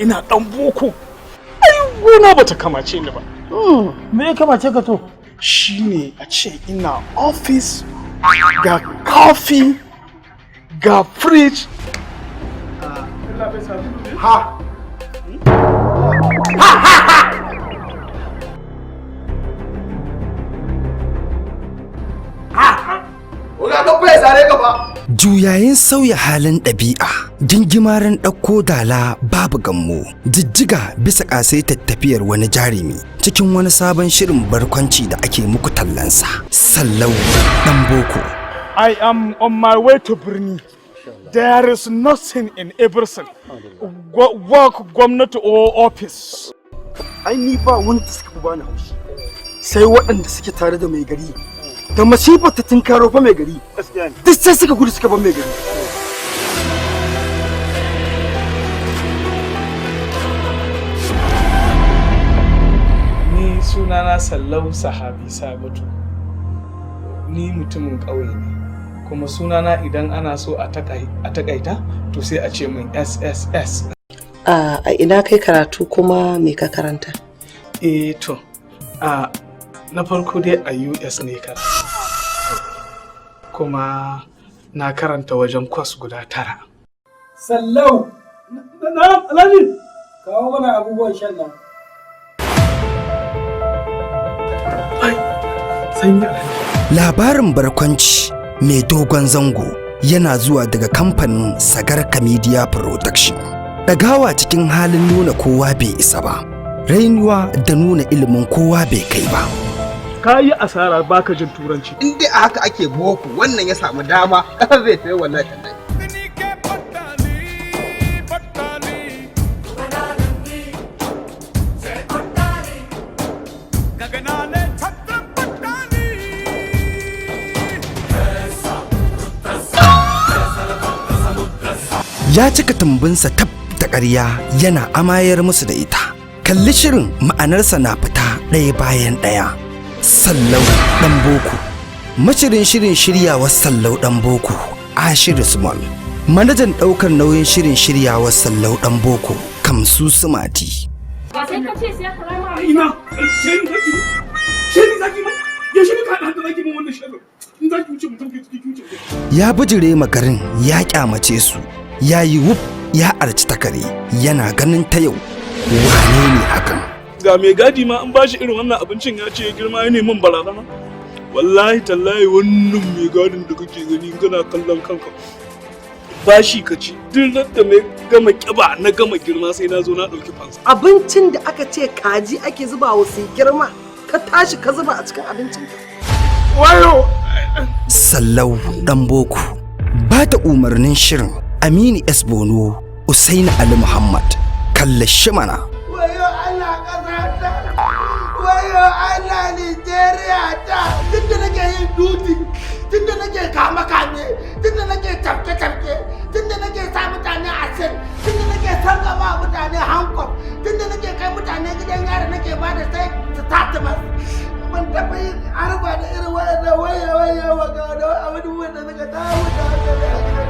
Ina dan boko, ai gona bata kamace ni ba. Me ya kamace ka to? Shine a ce ina office, ga coffee, ga fridge. Ha ha ha ha! Ha! Oga, ka fa sare ka ba. Juyayin sauya halin ɗabi'a, gingimaren ɗauko dala babu gammo, jijjiga bisa ƙasaitar tafiyar wani jarumi cikin wani sabon shirin barkwanci da ake muku tallansa. Sallau ɗan boko. I am on my way to birni. There is nothing in everything. Work, gwamnati or office. Ai ni ba wanda suka fi bani haushi sai waɗanda suke tare da mai gari. Da masifar ta tunkaro fa mai gari, duk sai suka gudu suka bar mai gari. Ni sunana Sallau Sahabi Sabatu. Ni mutumin ƙauye ne. Kuma sunana idan ana so a takaita to sai a ce min SSS. A ina kai karatu, kuma me ka karanta? Eh to, a na farko dai a US ne karatu. Kuma na karanta wajen kwas guda 9. Sallau! Na Alhaji! Kawo mana abubuwan shan nan. Ai, sanyi Alhaji. Labarin barkwanci mai dogon zango yana zuwa daga kamfanin Sagarka Media Production. Ɗagawa cikin halin nuna kowa bai isa ba, rainuwa da nuna ilimin kowa bai kai ba. Ka yi asara baka jin turanci. In dai a haka ake boko, wannan ya samu dama kasar zai tayi, wallahi tallahi. Ya cika tumbinsa tab da ƙarya yana amayar musu da ita. Kalli shirin, ma'anarsa na fita ɗaya bayan ɗaya. Sallau ɗan boko. Mashirin shirin shiryawar Sallau ɗan boko, Ashiru Small. Manajan ɗaukar nauyin shirin shiryawar Sallau ɗan boko, Kamsu Sumati. Ba sai ka ce sai ka rama. Ina shirin zaki, shirin zaki ma yaushe muka haɗa da zaki mun wannan shirin? In zaki wuce mutum ki wuce. Ya bijire ma garin, ya kyamace su, ya yi wuf ya arci takare yana ganin ta yau. Wane ne hakan? Ga mai gadi ma an bashi irin wannan abincin ya ce ya girma ya neman barazana. Wallahi tallahi wannan mai gadin da kake gani in kana kallon kanka bashi ka ci, duk da na gama kiba na gama girma sai na zo na ɗauki fansa. Abincin da aka ce kaji ake zuba wa su girma, ka tashi ka zuba a cikin abincin. Wayo! Sallau ɗan boko. Ba da umarnin shirin Aminu S. Bono, Usaini Ali Muhammad. Kalla shi mana. Wayo Allah ƙasa ta! Wayo Allah Nigeria ta! Tunda nake yin duty, tunda nake kame kame, tunda nake tafke tafke, tunda nake sa mutane a sel, tunda nake sarƙafa mutane hankof, tunda nake kai mutane gidan yari, nake ba da sai statement. Ban taɓa yin arba da irin waɗannan waye waye wa ga da abubuwan da suka dawo da hankali a gidan.